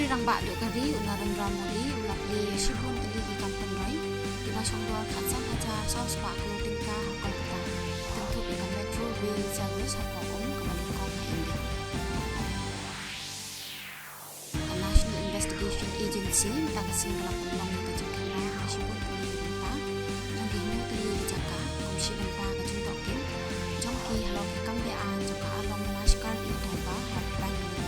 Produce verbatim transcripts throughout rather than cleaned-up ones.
Rangbah duh ka ri u Narendra Modi u la plie ïa shibun tylli ki kam pynroi kiba shongdor khatsan hajar sawspah klur tyngka ha Kolkata, kynthup ïa ka Metro Rail Service hapoh kum kaba nyngkong ha India. Ka National Investigation Agency mynta ka sngi ka la pynlong ïa ka jingkhynra ha shibun tylli ki bynta jong ki hynñiew tylli ki jaka kum shi bynta ka jingtohkit jong ki halor ki kam beaiñ jong ka arlong Lashkar-e-Toiba ha Bengaluru.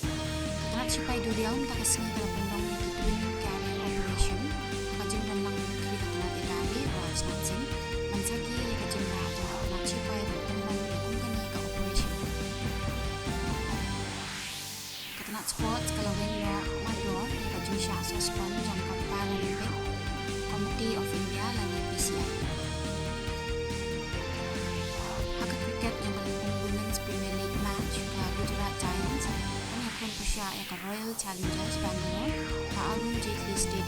Ka tnat shipai duriaw mynta ka sngi ka la pynlong ïa ki Twin Carrier Operation ha ka jingdonlang myntri ka tnat ïa ka ri Rajnath Singh ban sakhi ïa ka jinglah jong ka tnat shipai ban pynlong ïa kum kane ka operation. Ka tnat sports ka la weng noh mardor ïa ka jingshah suspend jong ka Paralympic Committee of India lane P C I. Ha ka cricket jong ka lympung Women's Premier League match, ka Gujarat Giants kan ïakhun pyrshah ïa ka Royal Challengers Bangalore ha Arun Jaitley Stadium.